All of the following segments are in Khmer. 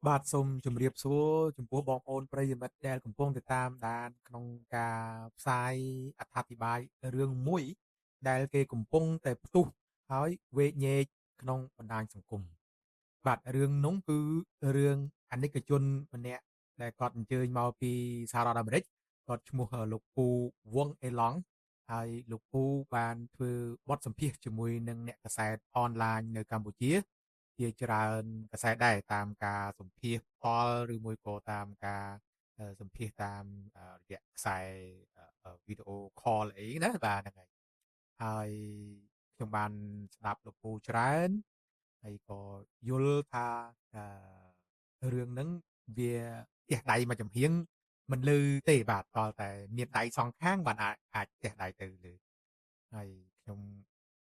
បាទសូមជម្រាបសួរចំពោះបងប្អូនប្រិយមិត្តដែលកំពុងតែតាមដានក្នុងការផ្សាយអត្ថាធិប្បាយរឿងមួយដែលគេកំពុងតែផ្ទុះហើយវែកញែកក្នុងបណ្ដាញសង្គមបាទរឿងនោះគឺរឿងអនិកជនម្នាក់ដែលគាត់អញ្ជើញមកពីសហរដ្ឋអាមេរិកគាត់ឈ្មោះលោកពូវងអេឡង់ហើយលោកពូបានធ្វើបទសម្ភាសន៍ជាមួយនឹងអ្នកកាសែតអនឡាញនៅកម្ពុជាជាច្រើនកាសែតដែរតាមការសម្ភាសផ្ទាល់ឬមួយក៏តាមការសម្ភាសតាមរយៈខ្សែវីដេអូ call អីណាបាទហ្នឹងហើយហើយខ្ញុំបានស្ដាប់លោកពូច្រើនហើយក៏យល់ថារឿងហ្នឹងវាទះដៃមួយចំហៀងមិនលឺទេបាទតតែមានដៃសងខាងបានអាចទះដៃទៅលឺហើយខ្ញុំ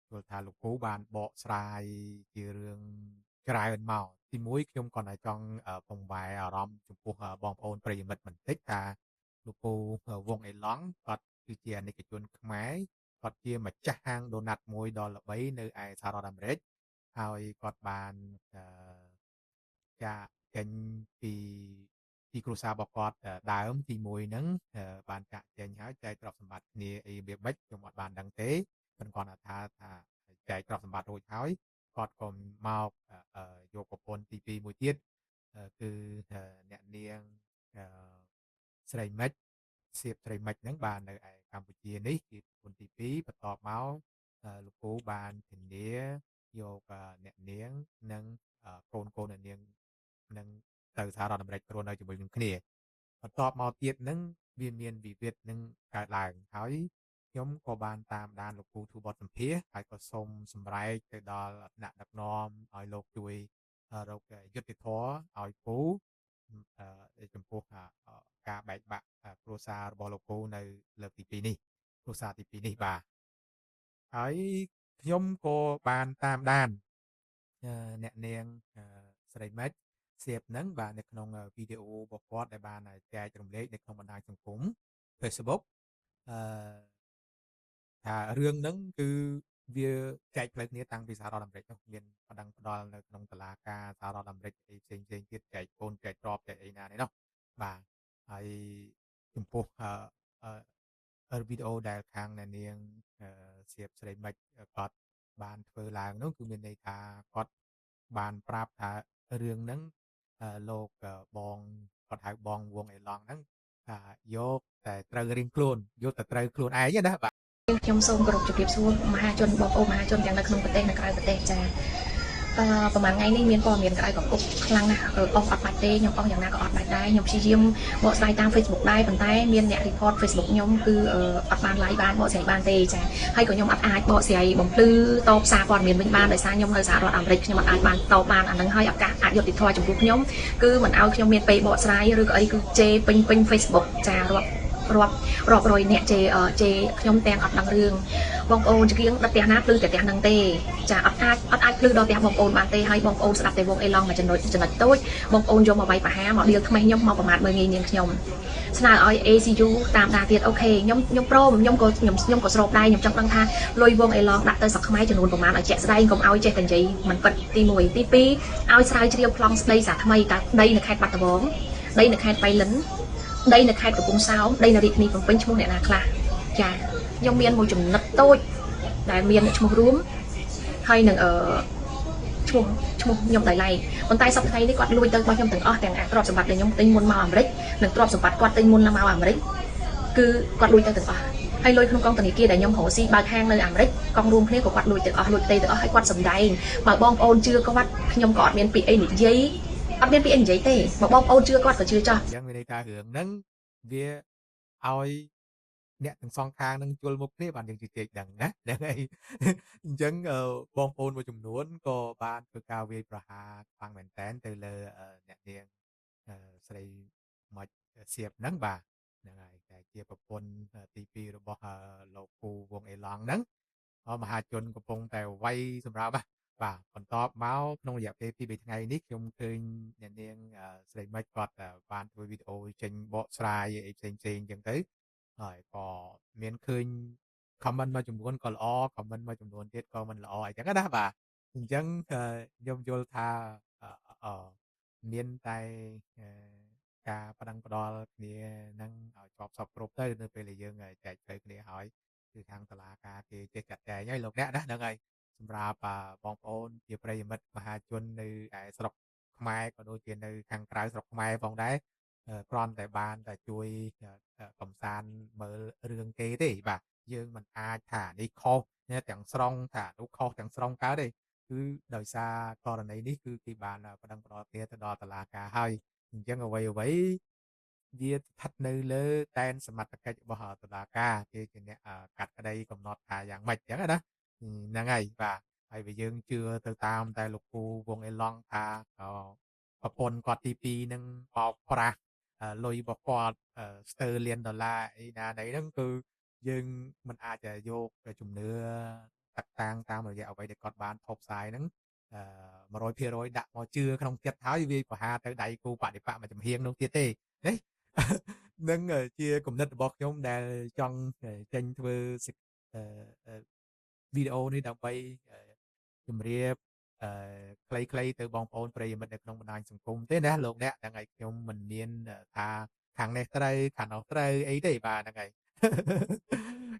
យល់ថាលោកពូបានបកស្រាយជារឿងច្រើនមកទីមួយខ្ញុំគ្រាន់តែចង់ពង្វាយអារម្មណ៍ចំពោះបងប្អូនប្រិយមិត្តបន្តិចថាលោកពូវងអេឡង់គាត់គឺជាអនិកជនខ្មែរគាត់ជាម្ចាស់ហាងដូណាត់មួយដ៏ល្បីនៅឯសហរដ្ឋអាមេរិកហើយគាត់បានចាកចេញពីទីគ្រួសាររបស់គាត់ដើមទី1ហ្នឹងបានចាក់ចេញហើយចែកទ្រព្យសម្បត្តិគ្នាអីរបៀបម៉េចខ្ញុំអត់បានដឹងទេប៉ុន្តែគាត់ថាថាចែកទ្រព្យសម្បត្តិរួចហើយគាត់ក៏មកយកប្រពន្ធទី2មួយទៀតគឺអ្នកនាងស្រីមិចសៀបស្រីមិចហ្នឹងបាននៅឯកម្ពុជានេះជាប្រពន្ធទី2បន្ទាប់មកលោកពូបានធានាយកអ្នកនាងនិងកូនកូនអ្នកនាងនឹងទៅសហរដ្ឋអាមេរិករស់នៅជាមួយនឹងគ្នាបន្ទាប់មកទៀតនឹងវាមានវិវាទនឹងកើតឡើងហើយខ្ញុំក៏បានតាមដានលោកពូធ្វើបទសម្ភាសន៍ហើយក៏សូមសម្រែកទៅដល់ថ្នាក់ដឹកនាំឲ្យលោកជួយរកយុត្តិធម៌ឲ្យពូចំពោះការបែកបាក់គ្រួសាររបស់លោកពូនៅលើកទី2នេះគ្រួសារទី2នេះបាទហើយខ្ញុំក៏បានតាមដានអ្នកនាងស្រីមិចសៀបហ្នឹងបាទនៅក្នុងវីដេអូរបស់គាត់ដែលបានចែករំលែកនៅក្នុងបណ្ដាញសង្គម Facebook អឺថារឿងហ្នឹងគឺវាចែកផ្លូវគ្នាតាំងពីសហរដ្ឋអាមេរិកនោះមានប្តឹងផ្ដាល់នៅក្នុងតុលាការសហរដ្ឋអាមេរិកអីផ្សេងផ្សេងទៀតចែកកូនចែកទ្រព្យចែកអីណានេះនោះបាទហើយចំពោះអឺវីដេអូដែលខាងអ្នកនាងសៀបស្រីមិចគាត់បានធ្វើឡើងនោះគឺមានន័យថាគាត់បានប្រាប់ថារឿងហ្នឹងលោកបងគាត់ហៅបងវងអេឡង់ហ្នឹងថាយកតែត្រូវរៀងខ្លួនយកតែត្រូវខ្លួនឯងណាបាទ ខ្ញុំសូមគោរពជម្រាបសួរមហាជនបងប្អូនមហាជនទាំងនៅក្នុងប្រទេសនិងក្រៅប្រទេសចាអឺប្រហែលថ្ងៃនេះមានព័ត៌មានក្តៅកគុកខ្លាំងណាស់អស់អត់បាច់ទេខ្ញុំអស់យ៉ាងណាក៏អត់បាច់ដែរខ្ញុំព្យាយាមបកស្រាយតាម Facebook ដែរប៉ុន្តែមានអ្នក report Facebook ខ្ញុំគឺអត់បាន like បានបកស្រាយបានទេចាហើយក៏ខ្ញុំអត់អាចបកស្រាយបំភ្លឺតបសារព័ត៌មានវិញបានដោយសារខ្ញុំនៅសហរដ្ឋអាមេរិកខ្ញុំអត់អាចបានតបបានអានឹងហើយឱកាសអយុត្តិធម៌ចំពោះខ្ញុំគឺមិនឲ្យខ្ញុំមានពេលបកស្រាយឬក៏អីគឺជេរពេញពេញ Facebook ចារាប់រាប់រាប់រយអ្នកជេរជេរខ្ញុំទាំងអត់ដឹងរឿងបងប្អូនចង្គៀងដល់ផ្ទះណាភ្លឺតែផ្ទះហ្នឹងទេចាអត់អាចអត់អាចភ្លឺដល់ផ្ទះបងប្អូនបានទេហើយបងប្អូនស្ដាប់តែវងអេឡង់មួយចំណុចចំណុចតូចបងប្អូនយកមកវាយប្រហារមកដៀលថ្មេះខ្ញុំមកប្រមាថមើលងាយនាងខ្ញុំស្នើឲ្យ ACU តាមដានទៀត OK ខ្ញុំខ្ញុំព្រមខ្ញុំក៏ខ្ញុំខ្ញុំក៏ស្របដែរខ្ញុំចង់ដឹងថាលុយវងអេឡង់ដាក់ទៅស្រុកខ្មែរចំនួនប្រមាណឲ្យជាក់ស្ដែងកុំឲ្យចេះតែនិយាយមិនពិតទី1ទី2ឲ្យស្រាវជ្រាវប្លង់ស្ដីសាថ្មីតើដីនៅខេត្តបាត់ដំបងដីនៅខេត្តបៃលិនដីនៅខេត្តកំពង់សោមដីនៅរាជធានីភ្នំពេញឈ្មោះអ្នកណាខ្លះចាខ្ញុំមានមួយចំណិតតូចដែលមានឈ្មោះរួមហើយនឹងអឺឈ្មោះឈ្មោះខ្ញុំដោយឡែកប៉ុន្តែសប្តាហ៍ថ្ងៃនេះគាត់លួចទៅរបស់ខ្ញុំទាំងអស់ទាំងអាទ្រព្យសម្បត្តិដែលខ្ញុំទិញមុនមកអាមេរិកនិងទ្រព្យសម្បត្តិគាត់ទិញមុនមកអាមេរិកគឺគាត់លួចទៅទាំងអស់ហើយលុយក្នុងកងធនាគារដែលខ្ញុំរកស៊ីបើកហាងនៅអាមេរិកកងរួមគ្នាក៏គាត់លួចទាំងអស់លួចផ្ទៃទាំងអស់ហើយគាត់សម្ដែងបើបងប្អូនជឿគាត់ខ្ញុំក៏អត់មានពាក្យអីនិយាយអត់មានពាក្យអីនិយាយទេបើបងប្អូនជឿគាត់ក៏ជឿចោះ អញ្ចឹងមានន័យថារឿងហ្នឹងវាឲ្យអ្នកទាំងសងខាងនឹងជល់មុខគ្នាបានយើងជជែកដឹងណាហ្នឹងហើយអញ្ចឹងបងប្អូនមួយចំនួនក៏បានធ្វើការវាយប្រហារខ្លាំងមែនតែនទៅលើអ្នកនាងស្រីម៉ាច់សៀបហ្នឹងបាទហ្នឹងហើយតែជាប្រពន្ធទី2របស់លោកពូវងអេឡង់ហ្នឹងមហាជនកំពុងតែវាយសម្រាប់បាទបន្ទាប់មកក្នុងរយៈពេល2 3ថ្ងៃនេះខ្ញុំឃើញអ្នកនាងស្រីមិចគាត់បានធ្វើវីដេអូចេញបកស្រាយអីផ្សេងផ្សេងអញ្ចឹងទៅហើយក៏មានឃើញ comment មួយចំនួនក៏ល្អ comment មួយចំនួនទៀតក៏មិនល្អអីចឹងណាបាទអញ្ចឹងខ្ញុំយល់ថាអឺ មានតែការប្តឹងផ្តល់គ្នានឹងឲ្យជាប់សពគ្រប់ទៅនៅពេលដែលយើងចែកផ្លូវគ្នាហើយគឺខាងតុលាការគេចេះចាត់ចែងហើយលោកអ្នកណាហ្នឹងហើយសម្រាប់បងប្អូនជាប្រិយមិត្តមហាជននៅឯស្រុកខ្មែរក៏ដូចជានៅខាងក្រៅស្រុកខ្មែរផងដែរគ្រាន់តែបានតែជួយកំសាន្តមើលរឿងគេទេបាទយើងមិនអាចថានេះខុសទាំងស្រុងថានោះខុសទាំងស្រុងកើតទេគឺដោយសារករណីនេះគឺគេបានប្តឹងផ្តល់គ្នាទៅដល់តុលាការហើយអញ្ចឹងអ្វីអ្វីវាស្ថិតនៅលើដែនសមត្ថកិច្ចរបស់តុលាការគេជាអ្នកកាត់ក្តីកំណត់ថាយ៉ាងម៉េចអញ្ចឹងណាហ្នឹងហើយបាទហើយបើយើងជឿទៅតាមតែលោកពូវងអេឡង់ថាប្រពន្ធគាត់ទី2នឹងបោកប្រាស់លុយរបស់គាត់ស្ទើរលានដុល្លារអីណាណីហ្នឹងគឺយើងមិនអាចយកជំនឿតាក់តាងតាមរយៈអ្វីដែលគាត់បានថប់ផ្សាយហ្នឹង100%ដាក់មកជឿក្នុងចិត្តហើយវាប្រហារទៅដៃគូបដិបកមួយចំហៀងនោះទៀតទេនេះនឹងជាគំនិតរបស់ខ្ញុំដែលចង់ចេញធ្វើវីដេអូនេះដើម្បីជម្រាបខ្លីៗទៅបងប្អូនប្រិយមិត្តនៅក្នុងបណ្ដាញសង្គមទេណាលោកអ្នកហ្នឹងហើយខ្ញុំមិនមានថាខាងនេះត្រូវខាងនោះត្រូវអីទេបាទហ្នឹងហើយ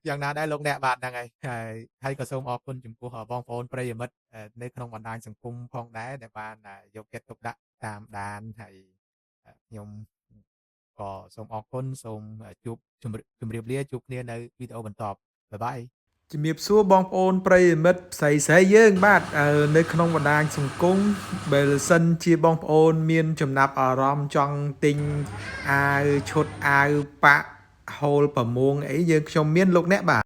យ៉ាងណាដែរលោកអ្នកបាទហ្នឹងហើយហើយក៏សូមអរគុណចំពោះបងប្អូនប្រិយមិត្តនៅក្នុងបណ្ដាញសង្គមផងដែរដែលបានយកចិត្តទុកដាក់តាមដានហើយខ្ញុំក៏សូមអរគុណសូមជួបជម្រាបលាជួបគ្នានៅវីដេអូបន្ត bye bye. ជំរាបសួរបងប្អូនប្រិយមិត្តស្រីស្រីយើងបាទនៅក្នុងបណ្ដាញសង្គមបើសិនជាបងប្អូនមានចំណាប់អារម្មណ៍ចង់ទិញអាវឈុតអាវប៉ាក់ហូលប្រមួងអីយើងខ្ញុំមានលោកអ្នកបាទ។